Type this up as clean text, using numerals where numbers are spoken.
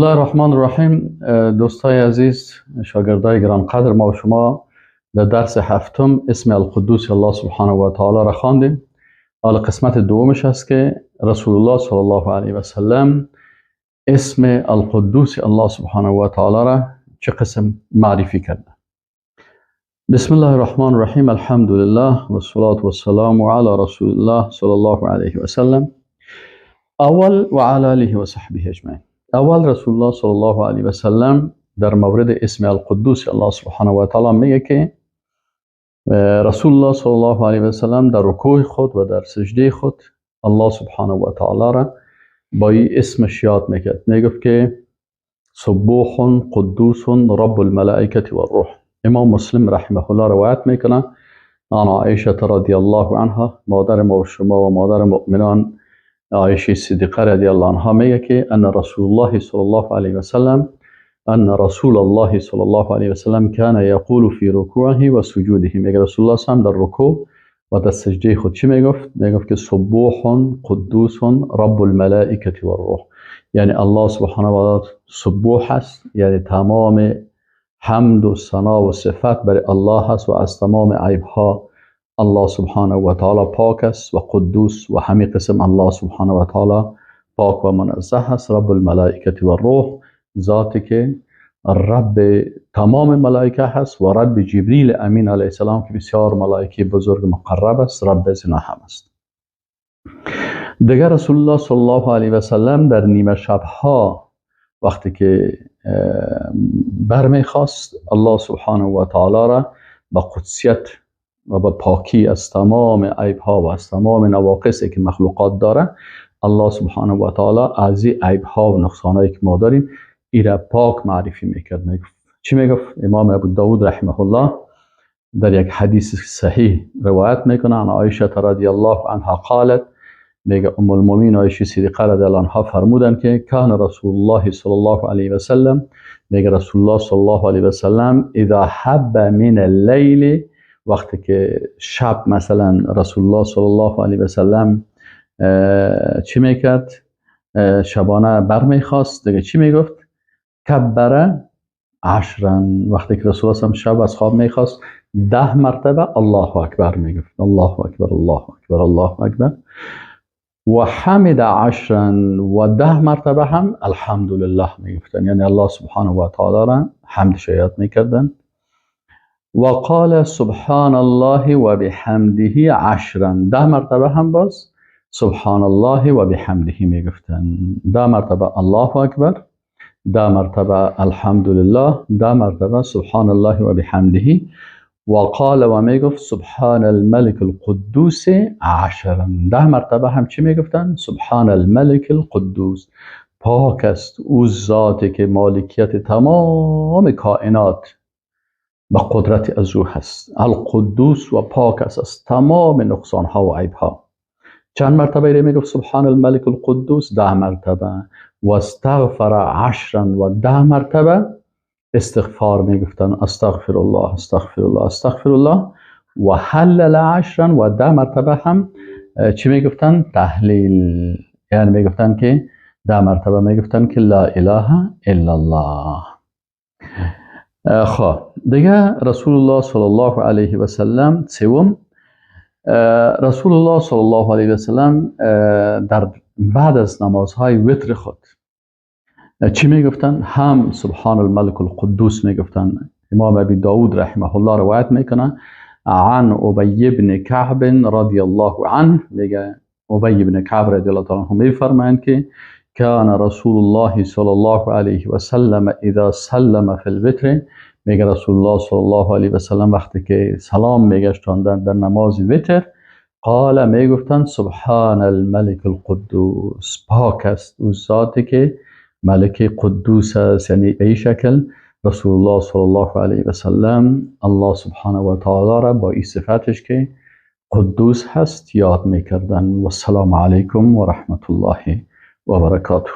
الله الرحمن الرحیم. دوستای عزیز، شاگردای گرانقدر، ما و شما در درس هفتم اسم القدوس الله سبحانه و تعالی را خواندیم. حالا قسمت دومش هست که رسول الله صلی الله علیه و سلم اسم القدوس الله سبحانه و تعالی را چه قسم معرفی کرده. بسم الله الرحمن الرحیم. الحمد لله و الصلاة و السلام علی رسول الله صلی الله علیه و سلم اول و علی آله و صحبه اجمعین. اول، رسول الله صلی الله علیه و سلم در مورد اسم القدوس الله سبحانه و تعالی میگه که رسول الله صلی الله علیه و سلم در رکوع خود و در سجده خود الله سبحانه و تعالی را با این اسمش یاد میکرد. میگفت که سبوح قدوس رب الملائکة و الروح. امام مسلم رحمه الله روایت میکنه عن عایشه رضی الله عنها، مادر ما و شما و مادر مؤمنان عایشه صدیقه رضی الله عنها، میگه که ان رسول الله صلی الله علیه و سلم ان رسول الله صلی الله علیه و سلم كان یقول فی رکوعه و سجوده. میگه رسول الله صلی در رکوع و در سجده خود چی میگفت؟ میگفت که سبوح قدوس رب الملائکة و الروح. یعنی الله سبحانه و تعالی سبوح است، یعنی تمام حمد و ثنا و صفت برای الله هست و از تمام عیب ها الله سبحانه و تعالی پاک است و قدوس و همه قسم الله سبحانه و تعالی پاک و منزه است. رب الملائکة و الروح، ذاتی که رب تمام ملائکه هست و رب جبریل امین علیه السلام که بسیار ملائکه بزرگ مقرب است، رب ازینا هم است. دیگر رسول الله صلی الله علیه و سلم در نیمه شبها وقتی که برمیخواست، الله سبحانه و تعالی را با قدسیت و با پاکی از تمام عیب ها و از تمام نواقصی که مخلوقات داره، الله سبحانه و تعالی از این عیب ها و نقصان که ما داریم ایره پاک معرفی میکرد. میگفت چی؟ میگفت، امام ابو داود رحمه الله در یک حدیث صحیح روایت میکنه، عن عایشه رضی الله عنها قالت، میگه ام المؤمنین عایشه صدیقه رضی الله عنها فرمودن که کان رسول الله صلی الله علیه و سلم، میگه رسول الله صلی الله علیه و سلم، اذا هب من اللیل، وقتی که شب مثلا رسول الله صلی الله علیه و سلم چی میکرد؟ شبانه برمیخواست، دیگه چی میگفت؟ کبر عشرا. وقتی که رسول الله شب از خواب میخواست، 10 مرتبه الله اکبر میگفت: الله اکبر، الله اکبر، الله اکبر. و حمد عشرا، و 10 مرتبه هم الحمدلله میگفتن، یعنی الله سبحانه و تعالی را حمد یاد میکردن. و قال سبحان الله و بحمده عشرا، 10 مرتبه هم باز سبحان الله و بحمده میگفتن. 10 مرتبه الله اکبر، 10 مرتبه الحمدلله، 10 مرتبه سبحان الله و بحمده. و قال، و میگفت، سبحان الملك القدوس عشرا. 10 مرتبه هم چی میگفتن؟ سبحان الملك القدوس. پاک است او ذاتی که مالکیت تمام کائنات به قدرت از او هست، القدوس، و پاک است از تمام نقصان ها و عیب ها. چند مرتبه میگفت سبحان الملك القدوس؟ 10 مرتبه. و استغفر عشرا، و 10 مرتبه استغفار میگفتن: استغفر الله، استغفر الله، استغفر الله. و هلل عشرا، و 10 مرتبه هم چی میگفتن؟ تهلیل، یعنی میگفتن که 10 مرتبه میگفتن که لا اله الا الله. خب، دیگه رسول الله صلی الله علیه و سلم، سوم، رسول الله صلی الله علیه و سلم در بعد از نمازهای وتر خود چی میگفتن؟ هم سبحان الملك القدوس میگفتن. امام ابی داود رحمه الله روایت میکنه عن ابی بن کعب رضی الله عنه، میگه ابی بن کعب رضی الله عنه میفرمایند که كان رسول الله صلی الله علیه و سلم اذا سلم فی الوتر، میگه رسول الله صلی الله علیه و سلم وقتی که سلام میگشتاندن در نماز وتر، قال، میگفتن سبحان الملك القدوس، پاک است او ذاتی که ملک قدوس است. یعنی به این شکل رسول الله صلی الله علیه و سلم الله سبحانه و تعالی را با این صفتش که قدوس هست یاد میکردن. و السلام علیکم و رحمت الله و برکاته.